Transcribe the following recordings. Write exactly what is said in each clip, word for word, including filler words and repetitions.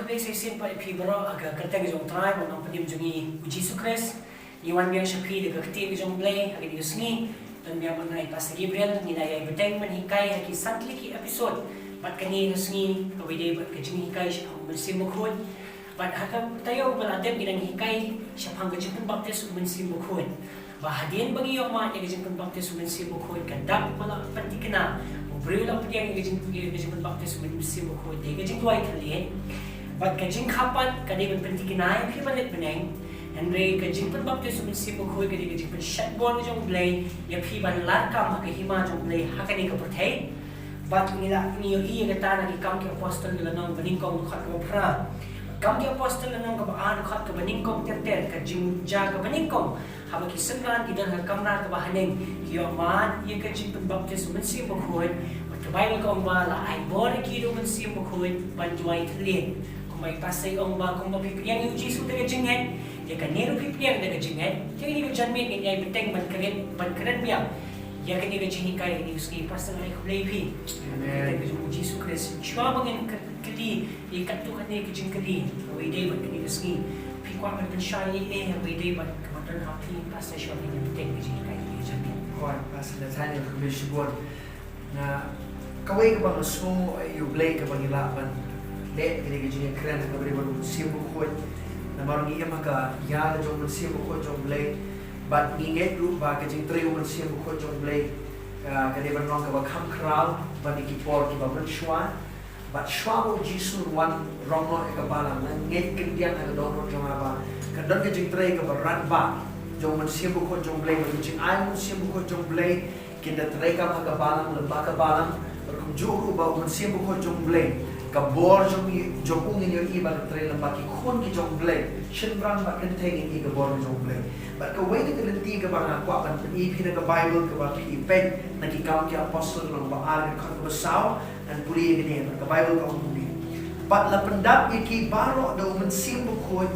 Khublei sa shisien pat ïa phi baroh ha ka kyrteng jong U Trai bad U Nongpynim jong ngi U Jisu Khrist. Ngi wan biang sha phi da ka ktien ka jong U Blei ha kane ka sngi. Don biang bad nga i Pastor Gabriel, ngi la ïai bteng ban hikai ha ki san tylli ki episode. Bad kane ka sngi kaba ïadei bad ka jinghikai shaphang U Mynsiem Bakhuid. Bad ha ka taïew ba la dep ngi dang hikai shaphang ka jingpynbaptis U Mynsiem Bakhuid. Ba hadien ba ngi ïohmad ïa ka jingpynbaptis U Mynsiem Bakhuid, ka dak ba la pynthikna, u briew la pdiang ïa ka jing, ïa ka jingpynbaptis U Mynsiem Bakhuid, ïa ka jingduwai thylliej. Bad ka jingkha pat ka dei ban pynthikna ïa phi ban leit bneng. Hynrei ka jingpynbaptis U Mynsiem Bakhuid ka dei ka jingpynshait bor jong U Blei ïa phi ban lad kam ha ka hima jong U Blei ha kane ka pyrthei. Bad ngi la, ngi ïohi ïa kata na ki Kam ki Apostol ka lynnong ba nyngkong dkhot kaba phra. Kam ki Apostol lynnong kaba ar dkhot kaba nyngkong ter ter, ka jingjia kaba nyngkong. Haba ki synran ki don ha ka kamra kaba haneng, ki ïohmad ïa ka jingpynbaptis U Mynsiem Bakhuid, bad ka Baibl ka ong ba la ai bor ïa ki da U Mynsiem Bakhuid ban duwai thylliej. Kumba i Pastor i ong ba kumba phi pdiang ïa U Jisu da ka jingngeit, ïa kane ruh phi pdiang da ka jingngeit. Te ïa kane ka janmiet ngin ïai bteng ban kren, ban kren biang ïa kane ka jinghikai ha kane ka sngi. Pastor, nga ai khublei ïa phi. Amen. Kyrteng ka jong U Jisu Khrist. Shuwa ba ngin kylli ïa katto katne ki jingkylli kaba ïadei bad kane ka sngi, phi kwah ban pynshai ïa ei kaba ïadei bad kaba don ha phi, Pastor, shuwa ba ngin bteng ka jinghikai kane ka jingkylli? Hooid, Pastor Nathaniel, khublei shibun. Nga, kawei kaba nga sngew ïa U Blei kaba ngi lah ban leh kane ka jingïakren ha kaba ïadei bad U Mynsiem Bakhuid. Namar ngi im ha ka ïa ka jong U Mynsiem Bakhuid jong U Blei. Bad ngi ngeit ruh ba ka jingtrei U Mynsiem Bakhuid jong U Blei, ah, ka dei ban long kaba kham khraw ban ïa ki por kiba mynshuwa. Bad shuwa ba U Jisu un wan rong noh ïa ka balang, nga ngeit khyndiat ha ka dohnud jong nga ba ka don ka jingtrei kaba radbah jong U Mynsiem Bakhuid jong U Blei, bad ka jingai U Mynsiem Bakhuid jong U Blei kin da treikam ha ka balang, lem bad ka balang. Bad kumjuh ruh ba U Mynsiem Bakhuid jong U Blei, ka bor jong i, jong u ngin ïohi ba ka trei lem bad ki khun ki jong U Blei. Shynrang bad kynthei ngin ïohi ka bor jong U Blei. Bad kawei na ka lynti kaba nga kwah ban pyni ïa phi na ka Baibl kaba phi peit na ki Kam ki Apostol lynnong ba ar dkhot kaba saw, ngan pule ïa kane, bad ka Baibl ka ong kumne. Bad la pyndap ïa ki baroh da U Mynsiem Bakhuid,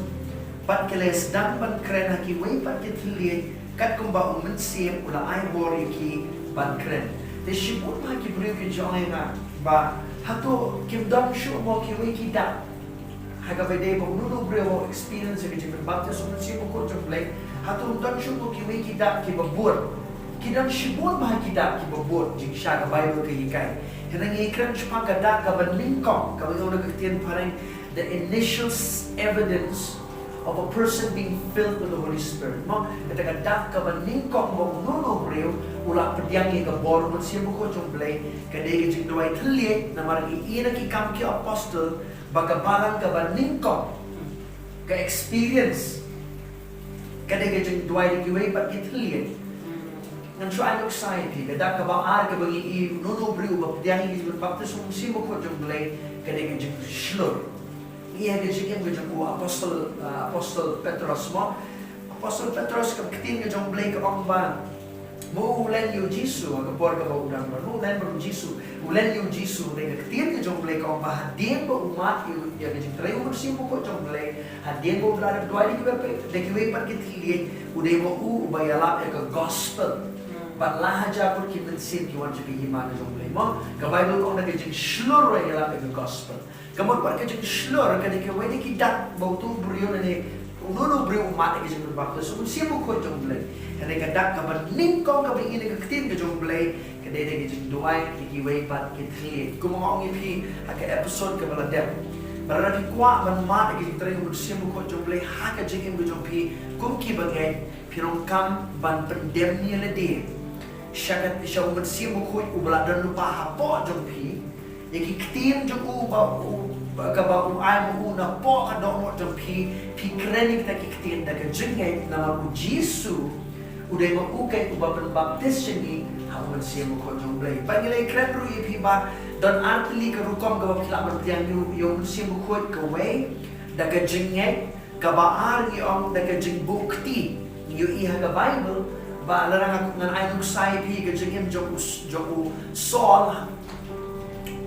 bad ki la sdang ban kren ha kiwei pat ki thylliej, kat kumba U Mynsiem u la ai bor ïa ki ban kren. Te shibun ha ki briew ki jong nga ba, hato kim don shuh mo kiwei ki dak ha kaba ïadei ba uno uno u briew u experience ïa ka jingpynbaptis U Mynsiem Bakhuid jong U Blei? Hato kim don shuh mo kiwei ki dak kiba bud? Ki don shibun bha ki dak kiba bud, jingshisha ka Baibl ka hikai. Hynrei ngi kren shaphang ka dak kaba nyngkong, kaba ngi ong da ka ktien phareng, the initial s-, evidence of a person being filled with the Holy Spirit. Mo, kata ka dak kaba nyngkong ba uno uno u briew u la pdiang ïa ka bor U Mynsiem Bakhuid jong U Blei, ka dei ka jingduwai thylliej. Namar ngi i na ki Kam ki Apostol ba ka balang kaba nyngkong ka experience ka dei ka jingduwai da kiwei pat ki thylliej. Ngan shu ai nuksa ïa phi, ka dak kaba ar kaba ngi i uno uno u briew uba pdiang ïa ka jingpynbaptis U Mynsiem Bakhuid jong U Blei, ka dei ka jingshlur. Ïa ka jingim ka jong u Apostol, ah, Apostol Petros mo. Apostol Petros, ka ktien ka jong U Blei ka ong ba, mo u len ïa U Jisu ha ka por kaba u dang don. Mo u len bad U Jisu. U len ïa U Jisu, hynrei ka ktien ka jong U Blei ka ong ba hadien ba u mad ïa, ïa ka jingtrei U Mynsiem Bakhuid jong U Blei, hadien ba u la dep duwai da kiwei pat, da kiwei pat ki thylliej, u dei ma u uba ïalap ïa ka gospel. Bad la hajar ngut ki mynsiem ki wan sha ka hima ka jong U Blei. Mo, ka Baibl ka ong da ka jingshlur ïalap ïa ka gospel. Ka mut wat ka jingshlur ka dei kawei na ki dak ba uto u briew lane uno uno u briew u mad ïa ka jingpynbaptis U Mynsiem Bakhuid jong U Blei. Hynrei ka dak kaba nyngkong kaba ngi i na ka ktien ka jong U Blei, ka dei da ka jingduwai da kiwei pat ki thylliej. Kumba nga ong ïa phi ha ka episode kaba la dep, ba lada phi kwah ban mad ïa ka jingtrei U Mynsiem Bakhuid jong U Blei ha ka jingim ka jong phi kum ki bangeit, phi donkam ban pyndem ïa lade sha ka, sha U Mynsiem Bakhuid uba la don lypa hapoh jong phi. Ïa ki ktien jong u ba u, ba, kaba u ai ma u napoh ka dohnud jong phi, phi kren ïa kita ki ktien da ka jingngeit, namar U Jisu u dei ma u keiñ uba pynbaptis sha ngi ha U Mynsiem Bakhuid jong U Blei. Bad ngi la ïakren ruh ïa phi ba don ar tylli ka rukom kaba phi lah ban pdiang ïa U, ïa U Mynsiem Bakhuid. Kawei, da ka jingngeit. Kaba ar ngi ong da ka jingbuh kti. Ngi ïohi ha ka Baibl ba lada ngan ai nuksa ïa phi ka jingim jong u, jong u Saul,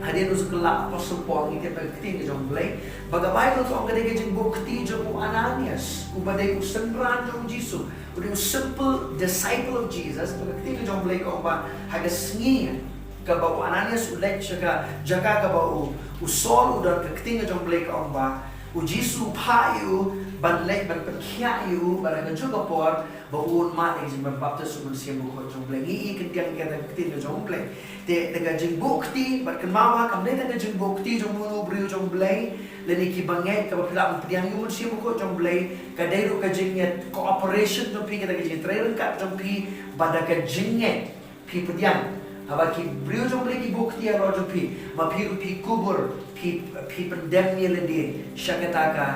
hadien u shu kylla Apostol Paul, ngi tip ka ktien ka jong U Blei ba ka Baibl ka ong ka dei ka jingbuh kti jong u Ananias, uba dei u synran jong U Jisu, u dei u simple disciple of Jesus. Ba ka ktien ka jong U Blei ka ong ba ha ka sngi kaba u Ananias u leit sha ka jaka kaba u, u Saul u don, ka ktien ka jong U Blei ka ong ba U Jisu u phah ïa u ban leit ban pynkhiah ïa u, bad ha kajuh ka por ba un mad ïa ka jingpynbaptis u Mynsiem Bakhuid jong U Blei. Ngi i kyntang ïa kata ka ktien ka jong U Blei. Te da ka jingbuh kti, bad kynmaw ba kam dei tang ka jingbuh kti jong uno uno u briew jong U Blei, lane ki bangeit, kaba phi lah ban pdiang ïa u Mynsiem Bakhuid jong U Blei, ka dei ruh ka jingïa cooperation jong phi, kata ka jingtrei ryngkat jong phi, bad da ka jingngeit phi pdiang. Haba ki briew jong U Blei ki buh kti halor jong phi, ma phi ruh phi kubur, phi, phi pyndem ïa lade sha kata ka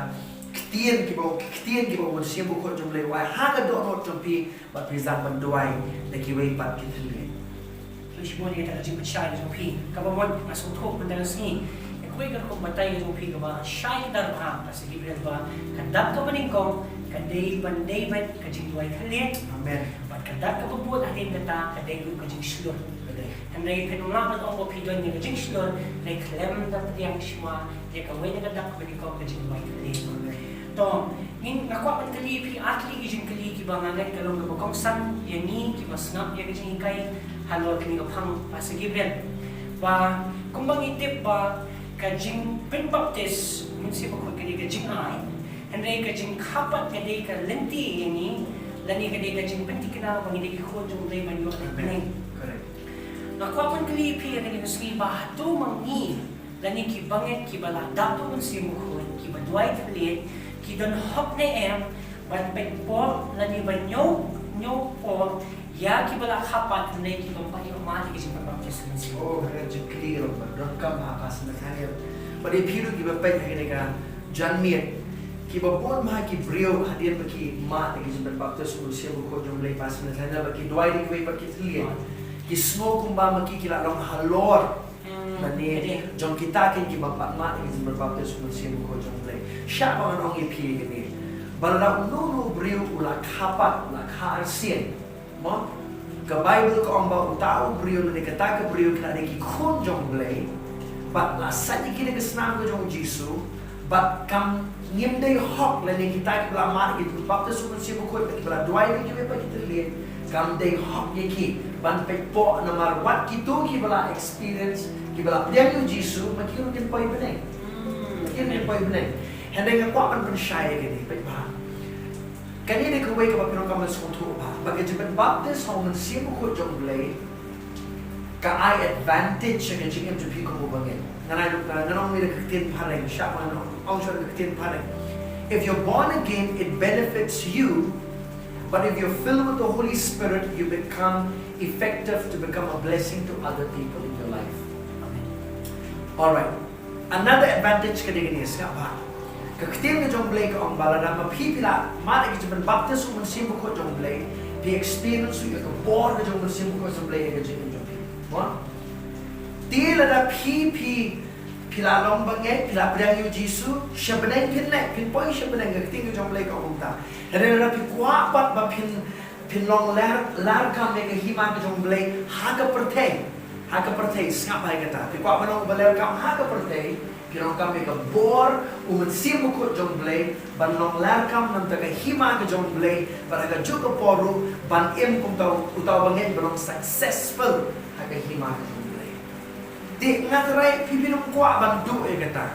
ktien kiba, ktien kiba u Mynsiem Bakhuid jong U Blei u ai ha ka dohnud jong phi, bad phi sdang ban duwai da kiwei pat ki thylliej. Khublei shibun ïa kata ka jingpynshai ka jong phi. Kaba mon, nga sngewthuh mynta ka sngi ïa kawei ka rukom batai ka jong phi kaba shai kdar bha, Pastor Gabriel, ba ka dak kaba nyngkong ka dei ban dei beit ka jingduwai thylliej. Amen. Bad ka dak kaba bud hadien kata ka dei ruh ka jingshlur. Ka dei. Hynrei phin ym lah ban ong ba phi don ïa ka jingshlur hynrei khlem da pdiang shuwa ïa kawei na ka dak kaba nyngkong, ka jingduwai thylliej. Amen. To, ngin, nga kwah ban kylli phi ar tylli ki jingkylli kiba nga ngeit ka long kaba kongsan ïa ngi kiba sngap ïa ka jinghikai halor kane ka phang, Pastor Gabriel. Ba kumba ngi tip ba ka jingpynbaptis u Mynsiem Bakhuid ka dei ka jingai, hynrei ka jingkha pat ka dei ka lynti ïa ngi, lane ka dei ka jingpynthikna ba ngi dei ki khun jong U Blei ban ïoh leit bneng. Correct. Nga kwah ban kylli phi ïa kane ka sngi ba hato ma ngi lane ki bangeit kiba la dap da u Mynsiem Bakhuid, kiba duwai thylliej, ki don hok ne em ban pynpoh lane ban ñiew, ñiew por ïa kiba la kha pat, lane kiba ym pat ïoh mad ïa ka jingpynbaptis u Mynsiem? Oh, ka jingkylli ka long ba donkam ha, Pastor Nathaniel. Bad ïa phi ruh kiba peit ha kane ka janmiet, kiba bun bha ki briew hadien ba ki mad ïa ka jingpynbaptis u Mynsiem Bakhuid jong U Blei, Pastor Nathaniel, bad ki duwai da kiwei pat ki thylliej, ki sngew kumba ma ki ki la long halor Hmm, lane ka dei. Jong kita kin kiba pat mad ïa ka jingpynbaptis u Mynsiem Bakhuid jong U Blei. Shah ba ngan ong ïa phi ïa kane. Ba lada uno uno u briew u la kha pat, u la kha arsien, mo? Ka Baibl ka ong ba uta u briew lane kata ka briew ki la dei ki khun jong U Blei, bad la sait ïa ki da ka snam ka jong u Jisu, bad kam, ngim dei hok lane kita kiba la mad ïa ka jingpynbaptis u Mynsiem Bakhuid, kiba la duwai da kiwei pat ki thylliej, kam dei hok ïa ki ban pynpoh, namar wat kito kiba la experience, kiba la pdiang ïa u Jisu, ma ki ruh kin poi bneng. Hmm. Ma ki ruh kin poi bneng. Hynrei nga kwah ban pynshai ïa kane, peit bha. Kane dei kawei kaba phi donkam ban sngewthuh bha, ba ka jingpynbaptis ha u Mynsiem Bakhuid jong U Blei ka ai advantage sha ka jingim jong phi kum u bangeit. Ngan ai, ngan ong ïa ka ktien phareng, shah ba ngan ong shuwa ka ktien phareng. If you're born again, it benefits you, but if you're filled with the Holy Spirit, you become effective to become a blessing to other people in your life. Amen. All right. Another advantage ka dei kane, sngap bha. Ka ktien ka jong U Blei ka ong ba lada ma phi phi la mad ïa ka jingpynbaptis u Mynsiem Bakhuid jong U Blei, phi experience ïa ka bor ka jong u Mynsiem Bakhuid jong U Blei ha ka jingim jong phi. Mo? Te lada phi, phi, phi la long bangeit, phi la pdiang ïa u Jisu, sha bneng phin leit, phin poi sha bneng, ka ktien ka jong U Blei ka ong kumta. Hynrei lada phi kwah pat ba phin Phin long lar, lar kam ïa ka hima ka jong U Blei ha ka pyrthei. Ha ka pyrthei, sngap bha ïa kata. Phi kwah ban long uba lar kam ha ka pyrthei, phin long kam ïa ka bor u Mynsiem Bakhuid jong U Blei, ban long lar kam na ka bynta ka hima ka jong U Blei, bad ha kajuh ka por ruh ban im kum uta u, uta u bangeit ba long successful ha ka hima ka jong U Blei. Te nga tharai phi, phin ym kwah ban duh ïa kata.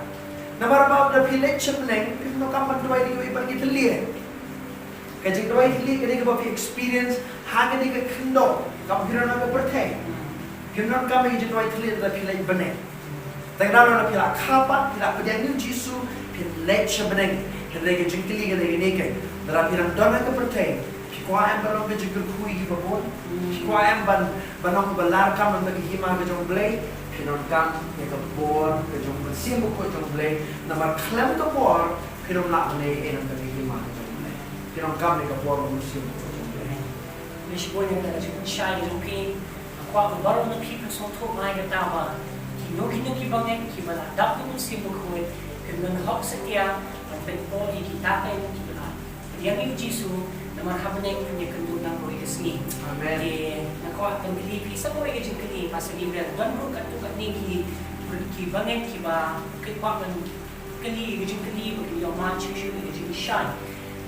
Namar ba lada phi leit sha bneng, phi phin ym donkam ban duwai da kiwei pat ki thylliej. Ka jingduwai thylliej ka dei kaba phi experience ha kane ka khyndew, kaba phi don ha ka pyrthei. Phi ym donkam ïa ka jingduwai thylliej lada phi leit bneng. Tang da lada phi la kha pat, phi la pdiang ïa u Jisu, phin leit sha bneng. Hynrei ka jingkylli ka dei kane keiñ. Lada phi dang don ha ka pyrthei, phi kwah em ban long ka jingkyrkhu ïa kiba bun? Phi kwah em ban, ban long uba lar kam na ka bynta ka hima ka jong U Blei? Phin donkam ïa ka bor ka jong u Mynsiem Bakhuid jong U Blei. Namar khlem ka bor phin ym lah ban leh ei ei na ka bynta ka hima ka jong U Blei. Phin donkam ïa ka bor u Mynsiem Bakhuid jong U Blei. Khublei shibun ïa kata ka jingpynshai ka jong phi. Nga kwah ba baroh na phi phin sngewthuh bha ïa kata ba kino kino ki bangeit kiba la dap da u Mynsiem Bakhuid, kin don hok satia ban pynpoh ïa kita kiba la pdiang ïa u Jisu, namar ha bneng phin ïakynduh tang kawei ka sngi. Amen. Te nga kwah ban kylli phi sa kawei ka jingkylli, Pastor Gabriel, don ruh katto katne ki, ki bangeit kiba kwah ban kylli ka jingkylli ba kin ïoh mad shuh shuh ïa ka jingshai.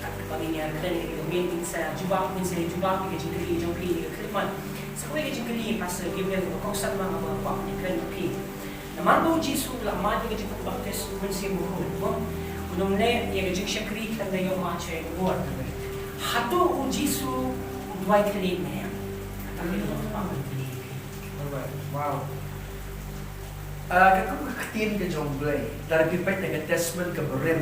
Katba ngin ïakren ïa ka miet ngin sa jubab, ngin sa jubab ïa ka jingkylli jong phi ïa ka khlieh man. Sa kawei ka jingkylli, Pastor Gabriel, ba kongsan ma nga ba kwah ban ïakren bad phi. Namar ba u Jisu u la mad ïa ka jingpynbaptis u Mynsiem Bakhuid, mo? U Num leh ïa ka jingshakri khlem da ïoh mad shuh ïa ka bor. Hato u Jisu u duwai thylliej ne em? Hato u duwai thylliej? Alright. Wow. Ah, ka kum ka ktien ka jong Blei, lada phi peit na ka Testament ka barim,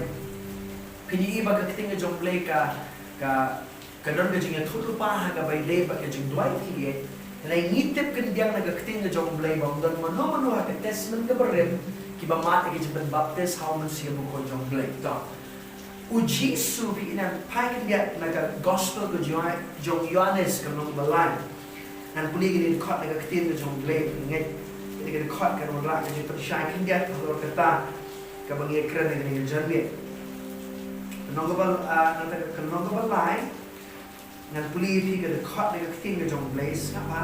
phin ïohi ba ka ktien ka jong Blei ka, ka, ka don ka jingïathuhlypa ha kaba ïadei bad ka jingduwai thylliej. Hynrei ngi tip khyndiat na ka ktien ka jong Blei ba ym don mano mano ha ka Testament ka barim kiba mad ïa ka jingpynbaptis ha u Mynsiem Bakhuid jong Blei. To. U Jisu, phi ïohi, phai khyndiat na ka Gospel ka jong, jong Ïoannis ka lynnong ba lai. Ngan pule kine ki dkhot na ka ktien ka jong Blei, ngeit kine ki dkhot kan wanrah ka jingpynshai khyndiat halor kata kaba ngi kren ha kane ka janmiet. Ka lynnong kaba, ah, na ka, ka lynnong kaba lai. Ngan pule ïa phi ka dkhot na ka ktien ka jong Blei, sngap bha.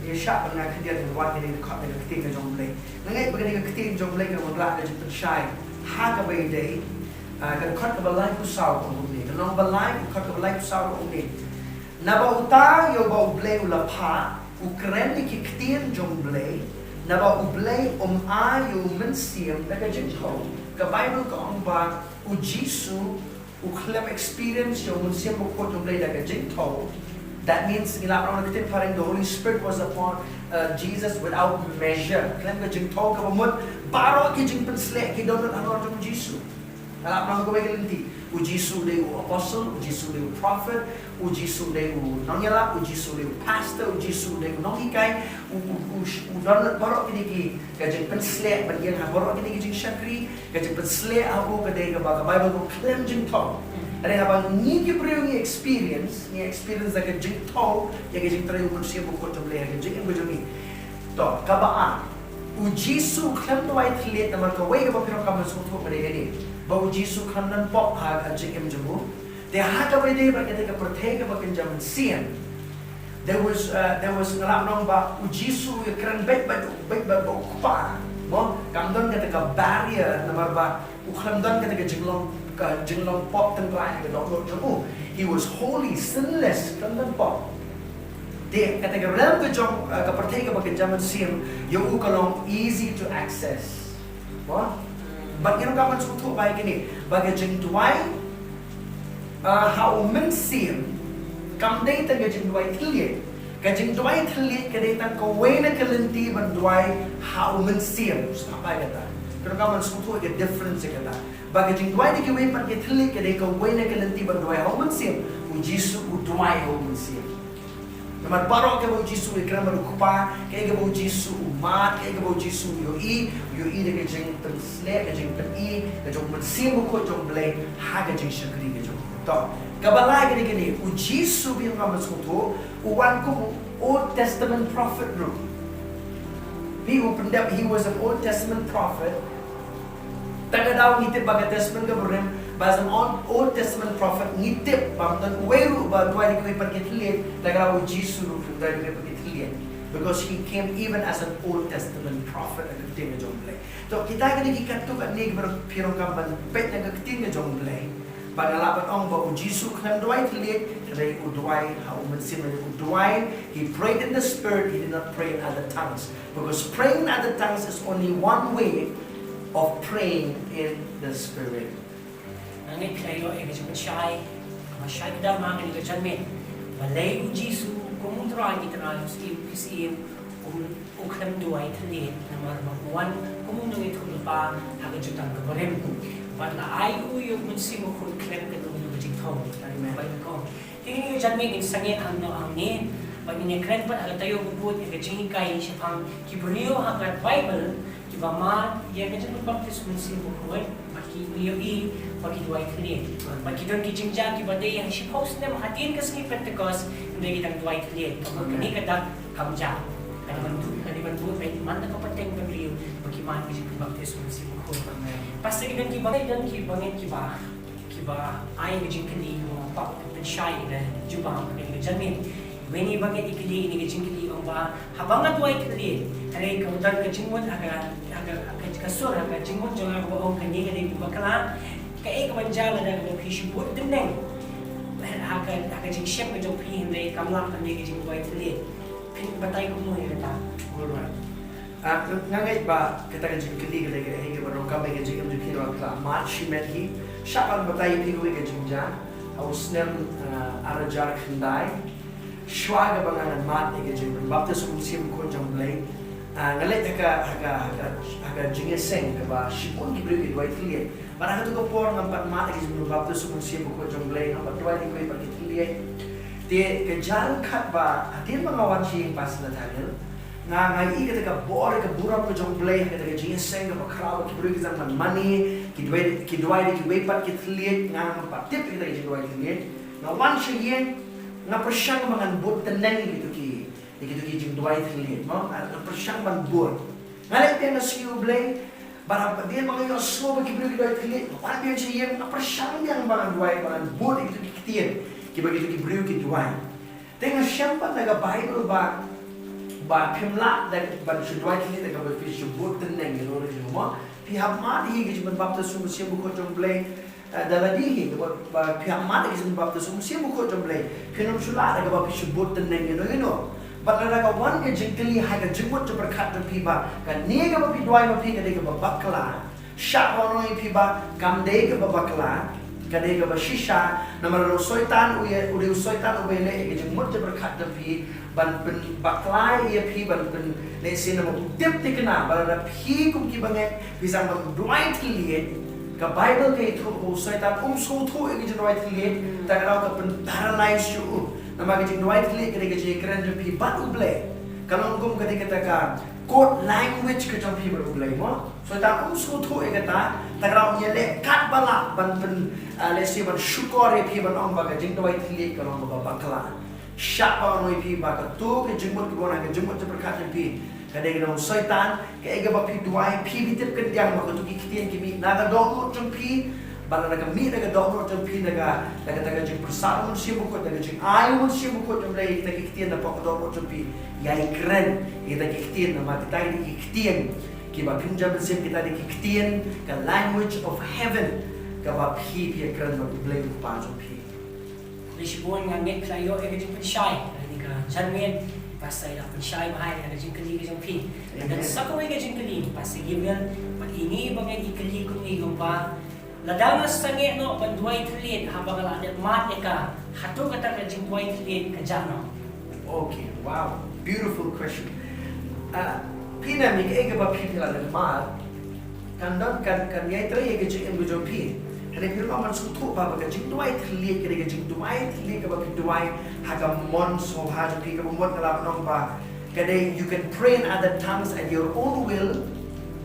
Ïa shah ban nga khyndiat ngan wad kane ka dkhot na ka ktien ka jong Blei. Nga ngeit ba kane ka ktien jong Blei kan wanrah ka jingpynshai ha kaba ïadei. Ah, ka dkhot kaba laiphew saw ka ong kumne. Ka lynnong ba lai, ka dkhot kaba laiphew saw ka ong kumne. Naba uta ïa uba U Blei u la phah, u kren ïa ki ktien jong U Blei, naba U Blei um ai ïa u Mynsiem da ka jingthew. Ka Baibl ka ong ba u Jisu u khlem experience ïa u Mynsiem Bakhuid jong U Blei da ka jingthew. That means, ngi lah ban ong na ka ktien phareng, the Holy Spirit was upon, uh, Jesus without measure. Khlem ka jingthew kaba mut, baroh ki jingpynsleh ki don halor jong u Jisu. Nga lah ban ong kawei ka lynti. U Jisu u dei u apostle, u Jisu u dei u prophet, u Jisu u dei u nongïalap, u Jisu u dei u pastor, u Jisu u dei u nonghikai, u, u, u, u don baroh kine ki, ka jingpynsleh ban ïeng ha baroh kine ki jingshakri, ka jingpynsleh ha u ka dei kaba ka Baibl ka ong khlem jingthew. Hynrei haba ngi ki briew ngi experience, ngi experience da ka jingthew ïa ka jingtrei u Mynsiem Bakhuid jong U Blei ha ka jingim ka jong ngi. To, kaba ar. U Jisu u khlem duwai thylliej namar kawei kaba phi donkam ban sngewthuh ka dei kane. Ba u Jisu u khlem don pop ha ka jingim jong u. Te ha kaba ïadei bad kata ka pyrthei kaba kynja mynsiem. There was, uh, there was, nga lah ban ong ba u Jisu u ïakren beit bad, beit bad u Kpa. Mo, kam don kata ka barrier namar ba u khlem don kata ka jinglong, ka jinglong pop tynrai ha ka dohnud jong u. He was holy, sinless, khlem don pop. Te kata ka realm ka jong, uh, ka pyrthei kaba kynja mynsiem, ïa u ka long easy to access. Mo? Bad ngi ruh ka ban sngewthuh ba ïa kine, ba ka jingduwai, uh, ha u Mynsiem kam dei tang ka jingduwai thylliej. Ka jingduwai thylliej ka dei tang kawei na ka lynti ban duwai ha u Mynsiem. Sngap bha ïa kata. Ngi ruh ka ban sngewthuh ïa ka difference ïa kata. Ba ka jingduwai da kiwei pat ki thylliej ka dei kawei na ka lynti ban duwai ha u Mynsiem. U Jisu u duwai ha u Mynsiem. Namar baroh kaba u Jisu u ïakren bad u Kpa, kaei kaba u Jisu u mad, kaei kaba u Jisu u ïohi, u ïohi da ka jingpynsleh, ka jingpyni, ka jong u Mynsiem Bakhuid jong U Blei, ha ka jingshakri ka jong u. To, kaba lai ka dei kane, u Jisu, phi ong, nga sngewthuh, u wan kum u Old Testament prophet ruh. Phi, u pyndep, he was an Old Testament prophet. Tang ka daw ngi tip ba ka Testament ka barim, ba as an Old, Old Testament prophet ngi tip ba ym don uwei ruh ba duwai da kiwei pat ki thylliej, tang ka daw u Jisu ruh u duwai da kiwei pat ki thylliej. Because he came even as an Old Testament prophet, ha ka ktien ka jong U Blei. To, kita kine ki katto katne kiba phi ruh kam ban peit na ka ktien ka jong U Blei. Ba nga lah ban ong ba u Jisu u khlem duwai thylliej, hynrei u duwai ha u Mynsiem, u duwai, he prayed in the Spirit, he did not pray in other tongues. Because praying in other tongues is only one way of praying in the Spirit. Nga ngeit phi la ïoh ïa ka jingpynshai, ka shai kdar ma nga ïa ka janmiet. Balei u Jisu kum u Trai ki trai u Syiem ki Syiem, um, u khlem duwai thylliej namar ba u wan kum u nongïathuhlypa ha ka jutang ka barim. Bad la ai u ïa u Mynsiem Bakhuid khlem kano kano ka jingthew. Amen. Bai ka ong. Te ïa ka janmiet ngin sangeh hangno hangne, bad ngin ïa kren pat ha ka taïew ba bud ïa ka jinghikai shaphang ki briew ha ka Baibl kiba mad ïa ka jingpynbaptis u Mynsiem Bakhuid, bad ki ïohi ba ki duwai thylliej. Bad ki don ki jingjia kiba dei ha shiphew snem hadien ka sngi Pentekost, hynrei ki dang duwai thylliej. Kane ka dak kam jia. Ka dei ban bud, ka dei ban bud beit man la ka pateng ka briew ba ki mad ïa ka jingpynbaptis u Mynsiem Bakhuid. Amen. Pastor, ki don kiba, ki don kiba ngeit kiba kiba ai ka jingkylli, kiba pynshai ïa ka jubab ha kane ka janmiet. Iwei na iwei ba ngeit i kylli ïa ka jingkylli, ong ba haba nga duwai thylliej, hynrei ka don ka jingmut ha ka, ha ka, ha ka, ka sur, ha ka jingmut jong nga kaba ong kane ka dei kaba bakla. Kaei kaban jia lada kaba phi shu bud dendeng ha ka, ha ka jingshem ka jong phi, hynrei kam lah ban leh ka jingduwai thylliej? Phin batai kumno ïa kata? Alright. Ah, nga ngeit ba kata ka jingkylli ka dei kaei kaba donkam ïa ka jingim jong phi, ba phi la mad shimet hi. Shah ban batai ïa phi kawei ka jingjia, ha u snem, ah, ar hajar khyndai, shuwa kaba nga ngan mad ïa ka jingpynbaptis ha u Mynsiem Bakhuid jong U Blei, ah, nga leit ha ka, ha ka, ha ka, ha ka jingïaseng kaba shibun ki briew ki duwai thylliej. Bad ha kato ka por ngam pat mad ïa ka jingpynbaptis ha u Mynsiem Bakhuid jong U Blei, ngam pat duwai ïa kiwei pat ki thylliej. Te ka jia ryngkat ba hadien ba nga wan sha ïing Pastor Nathaniel, nga, nga ïohi kata ka bor, ka burom ka jong U Blei, kata ka jingïaseng kaba khraw, ki briew ki sdang ban mane, ki duwai, ki duwai da kiwei pat ki thylliej, nga ngam pat tip ïa kata ka jingduwai thylliej. Nga wan sha ïing, nga pyrshang ba ngan bud tneng ïa kito ki, ïa kito ki jingduwai thylliej, mo? Nga, nga pyrshang ban bud. Nga leit biang, nga sngew U Blei, bad hadien ba nga ïohsngew ba ki briew ki duwai thylliej, nga wan biang sha ïing, nga pyrshang biang ba ngan duwai, ba ngan bud ïa kito ki ktien kiba kito ki briew ki duwai. Te nga shem pat na ka Baibl ba, ba phim lah da ban shu duwai thylliej da kaba phi shu bud tneng ïa no ïa no, mo? Phi hap mad ïa ka jingpynbaptis ha u Mynsiem Bakhuid jong U Blei, eh, da lade hi, kaba, ba phi hap mad ïa ka jingpynbaptis ha u Mynsiem Bakhuid jong U Blei, phin ym shu lah da kaba phi shu bud tneng ïa no ïa no. Bad lada ka wan ka jingkylli ha ka jingmut jingpyrkhat jong phi ba kane kaba phi duwai ma phi ka dei kaba bakla, shah ban ong ïa phi ba kam dei kaba bakla, ka dei kaba shisha, namar u Soitan u ïa, u dei u Soitan uba ïaleh ïa ka jingmut jingpyrkhat jong phi ban pynbakla ïa phi, ban pyn, lehse namar u tip thikna ba lada phi kum ki bangeit phi sdang ban duwai thylliej, ka Baibl ka ïathuh ba u Soitan um sngewthuh ïa ka jingduwai thylliej, ta ka daw ka pynparalyse ïa u. Namar ka jingduwai thylliej ka dei ka jingïakren jong phi bad U Blei. Ka long kum ka dei kata ka code language ka jong phi bad U Blei, mo? Soitan um sngewthuh ïa kata, ta ka daw un ïaleh katba lah ban pyn, ah, lehse ban shukor ïa phi, ban ong ba ka jingduwai thylliej ka long kaba bakla. Shah ban ong ïa phi ba kato ka jingmut kaba wan ha ka jingmut jingpyrkhat jong phi ka dei ka jong u Soitan, kaei kaba phi duwai, phi, phi tip khyndiat ba kato ki ktien ki mih na ka dohnud jong phi, bad lada ka mih na ka dohnud jong phi, na ka, na kata ka jingpyrsad u Mynsiem Bakhuid, na ka jingai u Mynsiem Bakhuid jong U Blei ïa kita ki ktien napoh ka dohnud jong phi, ïai kren ïa kita ki ktien, namar kita ki dei ki ktien kiba kynja mynsiem, kita ki dei ki ktien, ka language of heaven, kaba phi, phi ïakren bad U Blei U Kpa jong phi. Khublei shibun, nga ngeit phi la ïoh ïa ka jingpynshai. Kane ka janmiet, Pastor i la pynshai bha ïa ka jingkylli ka jong phi. Amen. Don sa kawei ka jingkylli, Pastor Gabriel, bad ine i bangeit i kylli kumne, i ong ba, lada nga sangeh noh ban duwai thylliej haba nga la dep mad ïa ka, hato kata ka jingduwai thylliej ka jah noh? Okay, wow, beautiful question. Ah, phi, na, ine i kaei kaba phi, phi la dep mad, kan don, kan, kan ïai trei ïa ka jingim ka jong phi. Hynrei phi ruh ym sngewthuh ba, ba ka jingduwai thylliej ka dei ka jingduwai thylliej kaba phi duwai ha ka mon sngewbha jong phi, kaba mut nga la ong ba ka dei, you can pray in other tongues at your own will,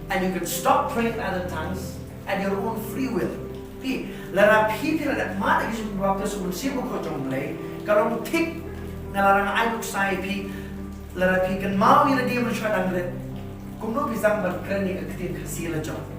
and you can stop praying in other tongues at your own free will. Phi, lada phi, phi la dep mad ïa ka jingpynbaptis ha u Mynsiem Bakhuid jong U Blei, ka long thik, nga la dang ai nuksa ïa phi, lada phi kynmaw ïa lade mynshuwa dang rit, kumno phi sdang ban kren ïa ka ktien Khasi la jong?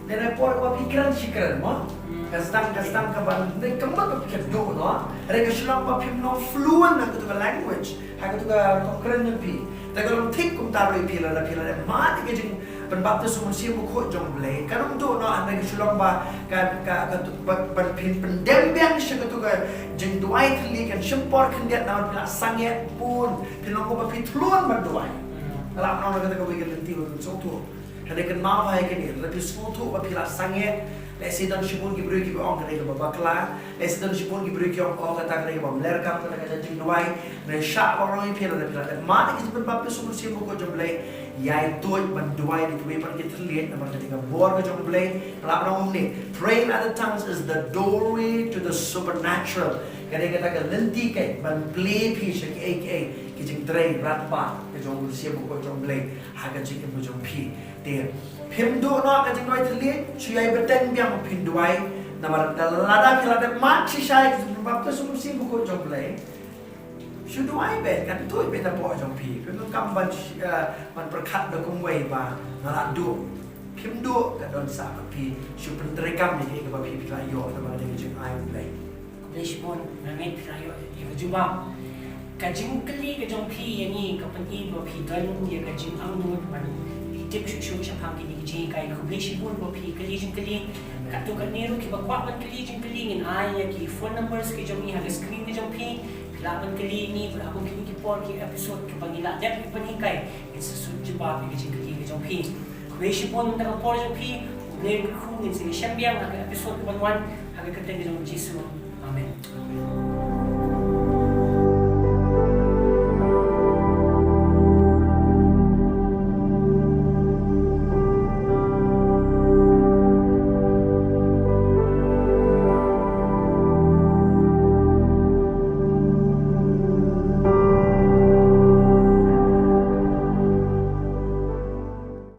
Lada por ba phi kren shi kren mo, ka sdang, ka sdang ka ban, ne, ka mut ba phi kynduh noh, hynrei ka shu long ba phim long fluent ha katu ka language, ha katu ka, ka kren jong phi. Te ka long thik kumta ruh ïa phi, lada phi la dep mad ïa ka jing pynbaptis ha u Mynsiem Bakhuid jong U Blei, kan ym duh noh, hynrei ka shu long ba ka, ka, ka, ba, ban phin pyndem biang sha katu ka jingduwai thylliej kan shim por khyndiat namar phi la sangeh bun, phi long kumba phi thlun ban duwai. Nga la ong na kata kawei ka lynti ba phin sngewthuh. Hynrei kynmaw bha ïa kane, lada phi sngewthuh ba phi la sangeh, lehse don shibun ki briew kiba ong ka dei kaba bakla, lehse don shibun ki briew ki ong, oh, kata ka dei kaba mler kam, kata ka jingduwai. Hynrei shah ban ong ïa phi, lada phi la dep mad ïa ka jingpynbaptis ha u Mynsiem Bakhuid jong U Blei, ïai tuid ban duwai da kiwei pat ki thylliej, namar ka dei ka bor ka jong U Blei. Nga la ong kumne, praying in other tongues is the doorway to the supernatural. Ka dei kata ka lynti keiñ ban plie phi sha kiei kiei ki jingtrei radbah ka jong u Mynsiem Bakhuid jong U Blei ha ka jingim ka jong phi. Te phim duh noh ka jingduwai thylliej, shu ïai bteng biang ba phin duwai, namar lada phi la dep mad shisha ïa ka jingpynbaptis ha u Mynsiem Bakhuid jong U Blei, shu duwai beit, kan tuid beit napoh jong phi. Phim donkam ban, eh, ban pyrkhat da kumwei ba nga la duh. Phim duh, ka don sa ba phi shu pyntreikam ïa kaei kaba phi, phi la ïoh namar ka jingai U Blei. Khublei shibun, nga ngeit phi la ïoh ïa ka jubab. Ka jingkylli ka jong phi ïa ngi ka pyni ba phi don ïa ka jingangnud ban tip shuh shuh shaphang kine ki jinghikai. Khublei shibun ba phi kylli jingkylli. Katto katne ruh kiba kwah ban kylli jingkylli, ngin ai ïa ki phone numbers ki jong ngi ha ka screen ka jong phi. Phi lah ban kylli ïa ngi bad ha kum kine ki por ki episode kiba ngi lah dep ban hikai, ngin sa shu jubab ïa ki jingkylli. jong phi. Khublei shibun na ka por jong phi. Khublei kyrkhu, ngin sa ïashem biang ha ka episode ka ban wan ha ka kyrteng jong u Jisu.